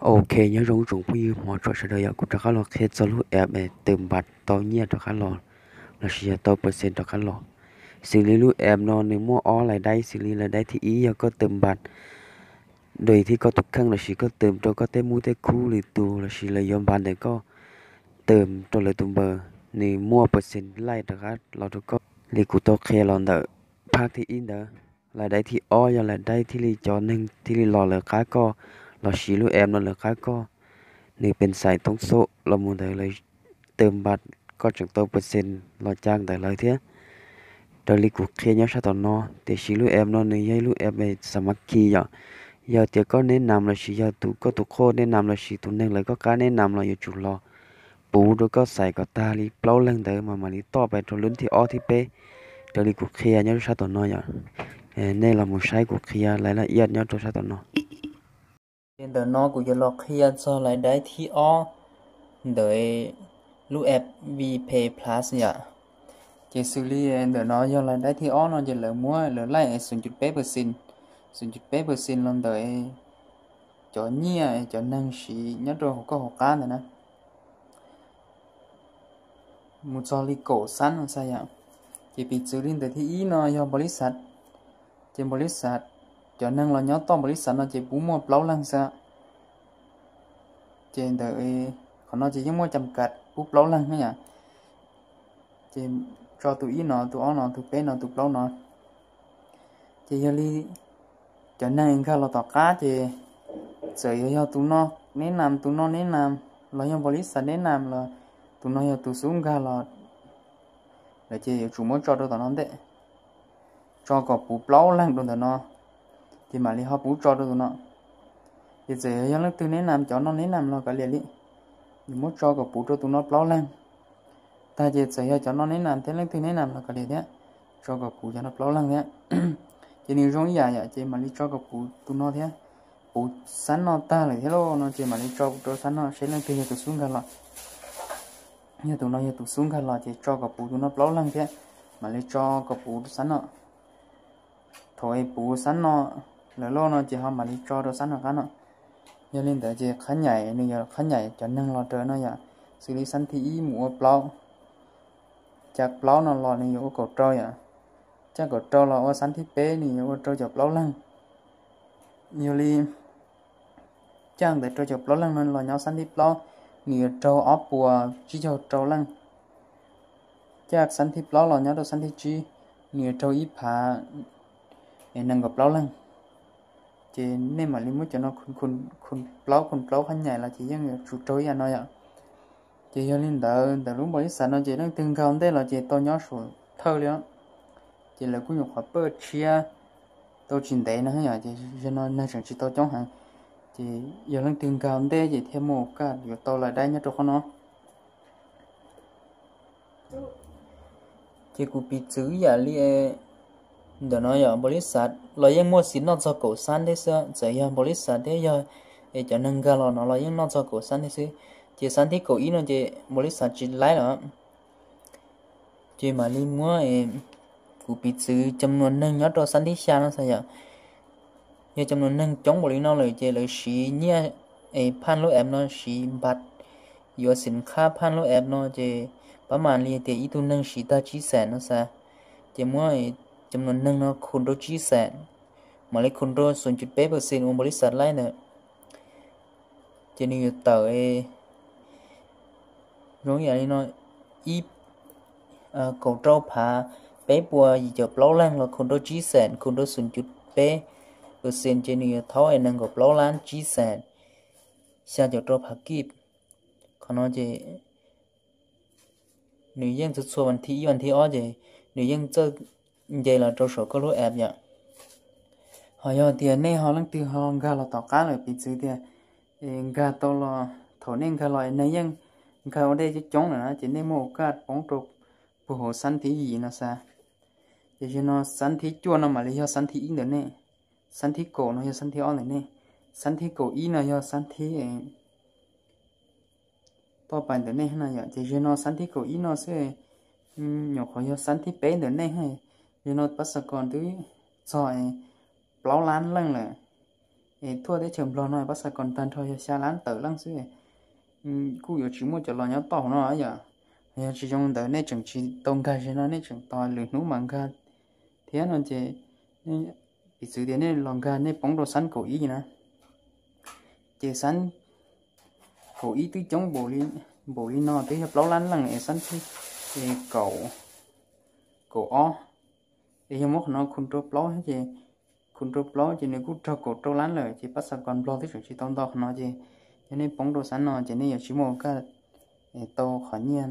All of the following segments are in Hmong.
Ok, nyob zoo tsoom phooj ywg hmov tshua sawv daws yom, kuv rov qab los qhia txog lub app es tawm npas tau nyiaj rov qab los, lossis yog tau percent rov qab los. Xws li lub app no nws muaj ob lais daib, xws li lais daib thib ib yog koj tawm npas dua thiab koj tus kheej lossis koj tawm rau koj tej muj tej khub lwm tus lossis lawv yuav npas ntawm koj tawm rau lawv tus npawb, nws muaj percent laij rov qab los rau koj. Li kuv tau qhia los ntawm phab thib ib ntawd, lais daib thib ob yog lais daib thiaj li cov neeg thiaj li los lawv qab koj lossis lub app no lawv qab koj. Nws pes xais toob xub los mus ntawd lawv tawm npas, koj tseem tau percent los caj ntawm lawv thiab. Raws li kuv qhia nyob sab tom no, tiam sis lub app no nws yog ib lub app xav mab khi yom. Yog tias koj neb nam lossis yog tus koj tus qhua neb nam lossis tus neeg lawv koj qab neb nam los yuav tsum los puv rau koj xais kom tag li plaub leeg ntawd mas mam li toj pais rau lub thib ob thib peb. Raws li kuv qhia nyob rau sab tom no yom, nej los mus saib kuv qhia lais laj iaj nyob rau sab tom no. Ces ntawm no kuv yuav los qhia txog lais daib thib ob ntawm lub app Vpay Plus yom. Ces xws li ntawm no yog lais daib thib ob no ces lawv muab lawv laij xoom cuv peb percent, xoom cuv peb percent los ntawm cov nyiaj cov neeg siv nyob rau hauv koj hauv qab ntawd na, mus txog li kaum xab no xwb yom. Ces piv txwv li ntawm thib ib no yog npaus lis xav, ces npaus lis xav, cov neeg los nyob tom npaus lis xav no ces puv muaj plaub leeg xwb. Ces ntawm qhov no ces yeej muaj cam kam puv plaub leeg na yom. Ces tso tus ib no, tus ob no, tus peb no, tus plaub no. Ces yog li cov neeg nkag los tom qab ces txawm yog, yog tus no neb nam, tus no neb nam, los yog npaus lis xav neb nam los tus no yog tus xub nkag los, lawv ces yuav tsum muab tso rau tom no ntej, tso kom puv plaub leeg rau ntawm no, ces mam li ho puv tso rau tus no. Ces txawm yog, yog leej twg neb nam, cov no neb nam los kav liam li, yuav muab tso kom puv rau tus no plaub leeg. Tag ces txawm yog cov no neb nam thiab leej twg neb nam los kav liam thiab, tso kom puv cov no plaub leeg thiab. Ces nws zoo ib yam yom, ces mam li tso kom puv tus no thiab. Puv xab no tag lawm thiab lauj no ces mam li tso rau xab no seb leej twg yog tus xub nkag los. Yog tus no yog tus xub nkag los ces tso kom puv tus no plaub leeg thiab, mam li tso kom puv xab no. Thaum es puv xab no lawm lauj no ces ho mam li tso rau xab no qab no. Yog li ntawd ces qhab nyaim nws yuav qhab nyaim cov neeg los raws no yom, xws li xab thib ib mus ua plaub, caj plaub no los nws yuav ua kaum rau yom, caj kaum rau los ua xab thib peb nws yuav ua rau caum plaub leeg. Yog li caj ntawd rau caum plaub leeg no los nyob xab thib plaub, nws yuav raug ob puas tsib caug rau leej. Caj xab thib plaub los nyob rau xab thib tsib, nws yuav raug ib phav nees nkaum plaub leeg. Ces nej mam li muab cov no khun plaub khun plaub qhab nyaim los ces yeej yuav tsum raug ib yam no yom. Ces yog li ntawd, ntawm lub npaus lis xav no ces leej twg nkag ntej los ces tau nyob saum thawj li os. Ces lawv kuj nyuam qhuav paj tshiab tau tsis ntev no yom, ces zaum no neeg tseem tsis tau coob heev. Ces yog leej twg nkag ntej ces thiaj muaj kaj yuav tau lais daib nyob rau qhov no. Ces kuv piv txwv yam li ntawm no yom, npaus lis xav los yeej muaj xim noj txog kaum xab thiab xwb, txawm yog npaus lis xav thiab yog es cov neeg nkag los no los yeej noj txog kaum xab thiab xwb. Ces xab thib kaum ib no ces npaus lis xav tsis laib lawm. Ces mam li muab kuv piv txwv cov nuam neeg nyob rau xab thib xya no xav yom. Yog cov nuam neeg coob npaum li no lawm ces lawv siv nyiaj es phaj lub app no siv npas yuav xim qhab phaj lub app no ces pab mam li tias ib tug neeg siv tag tsib xees no xav. Ces muab cov nuam neeg no khun rau tsib xees, mam li khun rau xoom cuv peb percent uas npaus lis xav laib ntawd. Ces nws yuav tawm zoo yam li no, ib, kaum rau phav peb puas yim caum plaub leeg los khun rau tsib xees, khun rau xoom cuv peb percent ces nws yuav thaub es nees nkaum plaub lab tsib xees, xya caum rau phav kib. Qhov no ces nws yeej txhua txhua vas thib ib vas thib ob ces nws yeej txawj nce los rau saum koj lub app yom. Ho yog tias nej ho leej twg ho nkag los tom qab lawm, piv txwv tias nkag tau los, thaum nej nkag los neeg yeej nkag ua ntej coob coob lawm na ces nej muaj ua kaj poob rau puag hauv xab thib yim no xav. Ces zaum no xab thib cuaj no mam li yog xab thib ib ntawm nej, xab thib kaum no yog xab thib ob ntawm nej, xab thib kaum ib no yog xab thib toj pais ntawm nej no yom. Ces zaum no xab thib kaum ib no xwb, nyuam qhuav yog xab thib peb ntawm nej. Zaum no pab xav kom twb txog plaub lab leej lawm. Es thuaj teb chaws Nplog no pab xa kos tag nrho yog xya lab tawm leej xwb. Kuj yuav tsis muaj cov los nyob toj hauv no yom. Yog tsis zoo ntawd nej tseem tsis tau nkag ze no, nej tseem tos lwm hnub mam nkag thiab no ces, piv txwv tias nej los nkag nej poob rau xab kaum ib na, ces xab kaum ib twb coob npaum li no twb yog plaub lab leej es xab thib kaum ob, es yog muab qhov no khum rau plaub ces, khum rau plaub ces nws kuj raug kaum rau lab lawm ces pab xa kos Nplog twb tseem tsis tau nto qhov no ces, yog nej poob rau xab no ces nej yuav tsis muaj kaj tau qhov nyiaj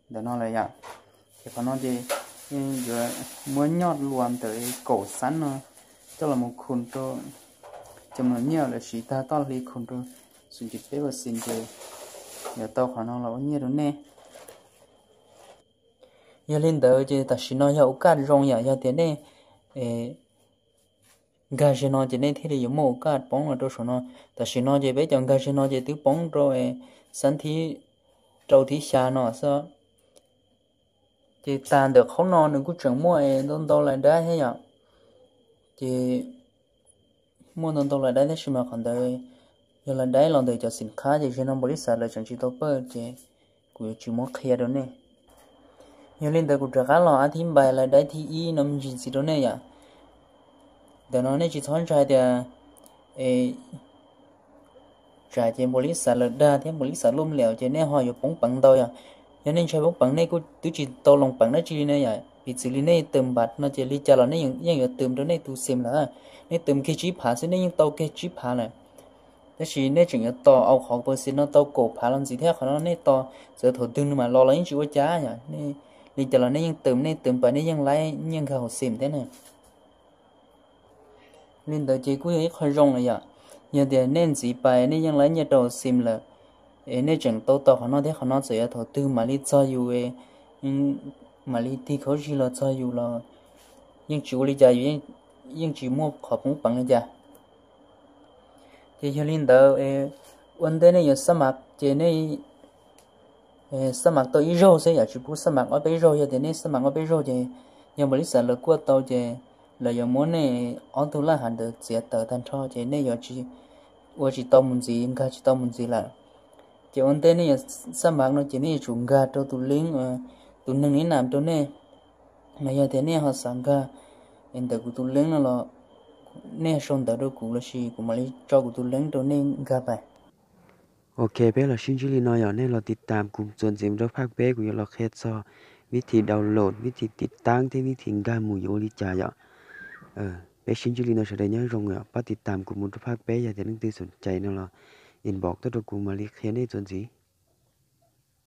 ntawm no lawm yom. Ces qhov no ces yuav muab nyoj luas ntawm kaum xab no coj los mus khum rau cov mos nyiaj lawv siv tag toj hli khum rau xum ntsis peb ua xim ces yuav tau qhov no los ua nyiaj rau nej. Yog li ntawd ces tam sim no yog ua kaj zoo yom, yog tias nej nkag ze no ces nej thiaj li yuav muaj ua kaj poob los rau saum no. Tam sim no ces peb cov nkag ze no ces twb poob rau xab thib rau thib xya no xwb. Ces tas ntawm qhov no nws kuj tseem muaj ntau ntau lais dab thiab yom. Ces muaj ntau ntau lais dab tab sis mas qhov ntawd yog lais dab los ntawm cov xim qhab ces ze no npaum li xav lawv tseem tsis tau pawj ces kuv yuav tsis muab qhia rau nej. Yog li ntawd kuv rov qab los a thib npai lais dab thib ib no me ntsis ntxiv rau nej yom. Ntawm no nej tsis txhob ntshai tias tsam ces npaum li xav lawv dag thiab npaum li xav lub liam ces nej ho yuav poob peev ntau yom. Yog nej ntshai poob peev nej kuj twb tsis tau loos peev dab tsi li ne yom, piv txwv li nej twm npav no ces li cas los nej yeej yuav twm rau nej tus xim lawm. Nej twm kiag tsib phav xwb nej yeej tau kiag tsib phav lawm. Tab sis nej tseem yuav tos au qhov pawj xim no tau kaum phav los ntxiv thiab qhov no nej tos txawm thaum twg nws mam los los yeej tsis ua cas yom. Li cas los nej yeej twm, nej twm pais nej yeej laib nyiaj nkag hauv xim thiab ne. Li ntawd ces kuj yog ib qho zoo lawm yom. Yog tias nej ntxiv pais nej yeej laib nyiaj rau hauv xim lawm, es nej tseem tau tos qhov no thiab qhov no txawm yog thaum twg mam li txog yus, mam li tig khaub zig los txog yus los yeej tsis ua li cas, yus yeej tsis muaj qhov poob peev li cas. Ces yog li ntawd, ua ntej nej yuav xab mav ces nej xab mav tau ib zaug xwb yom, tsis pub xab mav ob peb zaug. Yog tias nej xab mav ob peb zaug ces yog npaum li xav lawv kuaj tau ces lawv yuav muab nej ob tug laj hav ntawd txiav tawm tag nrho ces nej yuav ua tsis tau mus ntxiv, nkag tsis tau mus ntxiv lawm. Ces ua ntej nej yuav xab mav no ces nej yuav tsum nkag rau tus leeb, tus neeg nib nam rau nej. Mas yog tias nej ho xav nkag ntawm kuv tus leeb no los nej sau ntawv rau kuv lossis kuv mam li tso kuv tus leeb rau nej nkag pais. Ok, peb los sib ntsib li no yom, nej los tiv tam kuv txuas ntxiv mus rau phaj peb, kuv yuav los qhia txog vib thi download, vib thi tiv taab thiab vib thi nkag mus yuav ua li cas yom. Peb sib ntsib li no sawv daws nyob zoo yom, pab tiv tam kuv mus rau phaj peb, yog tias leej twg xom cai no los inbox tuaj rau kuv mam li qhia nej txuas ntxiv.